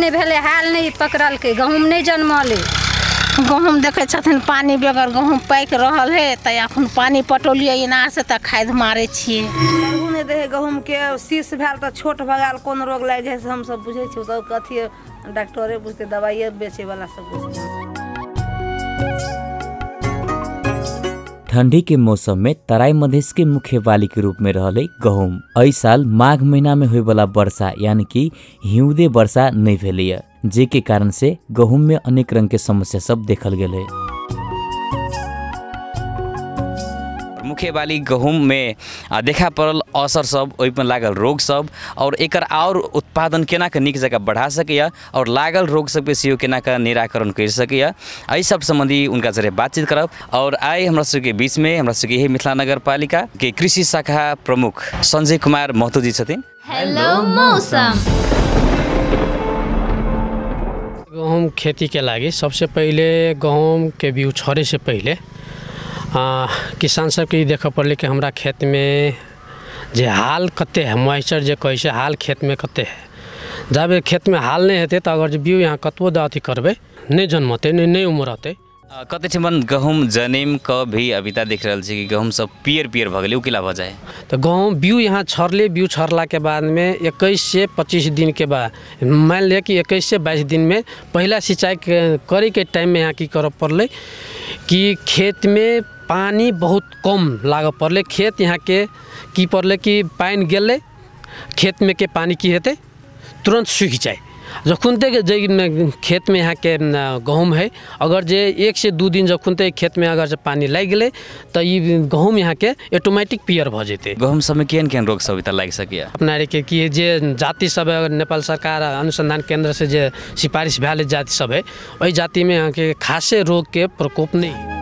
नहि भेलै, हाल नहि पकड़लकै, गहूँम नहि जनमलै। गहूँम देखै छथिन पानि बगैर गहूँम पाकि रहल है, तऽ एखन पानि पटौलियै इनारसँ तऽ खाद मारै छियै। नहि दै है गहूँमके, शीश भेल तऽ छोट भऽ गेल, कोन रोग लागि जाइ से हमसब बुझै छियै, सब कथी डॉक्टरे बुझतै, दवाइए बेचैवला सब बुझतै। ठंडी के मौसम में तराई मधेश के मुख्य बाली के रूप में रहल गहूम। एहि साल माघ महीना में होय वाला वर्षा यानी कि हिउँदे वर्षा नहीं भेलैया, जे के कारण से गहूम में अनेक रंग के समस्या सब देखल गेल है। मुख्य बाली गहूम में देखा पड़ल असर सब, ओहिमे लागल रोग सब और एकर और उत्पादन केना के नीक जगह बढ़ा सकैया और लागल रोग सबके सेहो केना के निराकरण कर सकैया, एहि सब सम्बन्धी उनका जरिए बातचीत करब। और आइ हमरा सबके बीच में हमरा सबके यही मिथिला नगर पालिका के कृषि शाखा प्रमुख संजय कुमार महतो जी छथिन। हेलो मौसम। गहूँम खेती के लागि सबसे पहिले गहूँम के बीउ छड़े से पहिले किसान सबके ई देखऽ पड़लै कि हमरा खेतमे जे हाल कते है, मॉइस्चर जे कहै छै हाल खेतमे कते है। जब खेतमे हाल नहि हेतै तऽ अगर जे बीउ यहाँ कतबो अथी करबै नहि जनमतै, नहि उमरतै। कते ठिमन गहूँम जनमि कऽ भी अभी तक देख रहल छी कि गहूँम सब पियर पियर भऽ गेलै, ओ केला भऽ जाए? तऽ गहूँम बीउ यहाँ छड़लै, बीउ छड़लाके बादमे 21 से 25 दिनके बाद, मानि लिअ कि 21 से 22 दिनमे पहिला सिंचाई करैके टाइममे यहाँ की करऽ पड़लै कि खेतमे पानी बहुत कम लागऽ पड़लै। खेत यहाँके की पड़लै कि पानि गेलै खेतमे के पानी की हेतै तुरन्त सूखि जाए। जखन तक जे खेतमे यहाँके गहूँम है, अगर जे 1 से 2 दिन जखन तक खेतमे अगर जे पानी लागि गेलै तऽ ई गहूँम यहाँके ऑटोमेटिक पियर भऽ जेतै। गहूँम सबमे केहन केहन रोग सब लागि सकैया? अपना के कि जे जाति सब है, नेपाल सरकार अनुसंधान केंद्र से जे सिफारिश भेल जाति सब है, ओहि जातिमे यहाँके खासे रोगके प्रकोप नहि।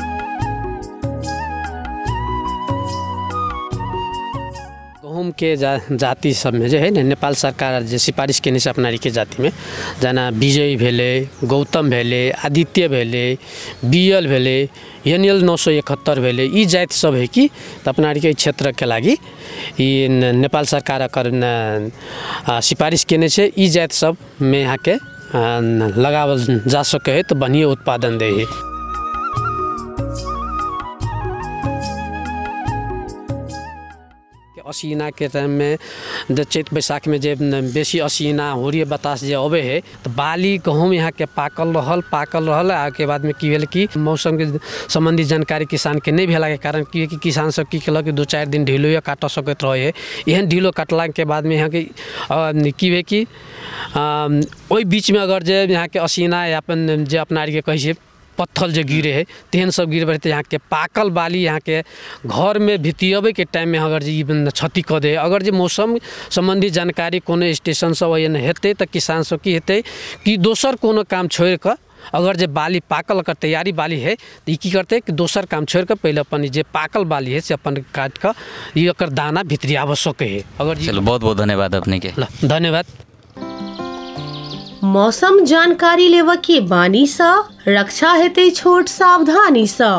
गहूँम के जाति सबमे जे है ने नेपाल सरकार जे सिफारिश केने छै अपना के जातिमे, जेना विजयी भेलै, गौतम भेलै, आदित्य भेलै, बीएल भेलै, एनएल 971 भेलै, ई जाति सब है कि तऽ अपना के क्षेत्रके लागि ई नेपाल सरकार एकर सिफारिश केने छै। ई जाति सबमे यहाँके लगावल जा सकै है तऽ बढ़िआँ उत्पादन दै है। असिना के टाइममे चैत बैसाख में जे बेसी असिना होरी बतास जे अबै है तऽ बाली गहूँम यहाँके पाकल रहल। आ के बादमे की भेल कि मौसमके सम्बन्धी जानकारी किसानके नहि भेलाके कारण की कि किसान सब की केलक कि 2-4 दिन ढिलो काटऽ सकैत रहै है। एहन ढिलो काटलाके बादमे यहाँके की भेल कि ओहि बीचमे अगर जे यहाँके असिना या अपन जे अपना आरके कहै छै पत्थल जे गिरे है तेहन सब गिरबै तऽ यहाँके पाकल बाली यहाँके घरमे भितियबैके टाइममे अगर जे ई क्षति कऽ दे। अगर जे मौसम सम्बन्धी जानकारी कोनो स्टेशन सब एहन हेतै तऽ किसान सब की हेतै कि दोसर कोनो काम छोड़िकऽ अगर जे बाली पाकल एकर तैयारी बाली है तऽ ई की करतै कि दोसर काम छोड़िकऽ पहिले अपन जे पाकल बाली है से अपन काटिकऽ ई एकर दाना भितरी आबऽ सकै है। अगर चलू बहुत बहुत धन्यवाद अपनेके। ल धन्यवाद। मौसम जानकारी लेबऽ के बानी सँ रक्षा हेतै छोट सावधानी सँ।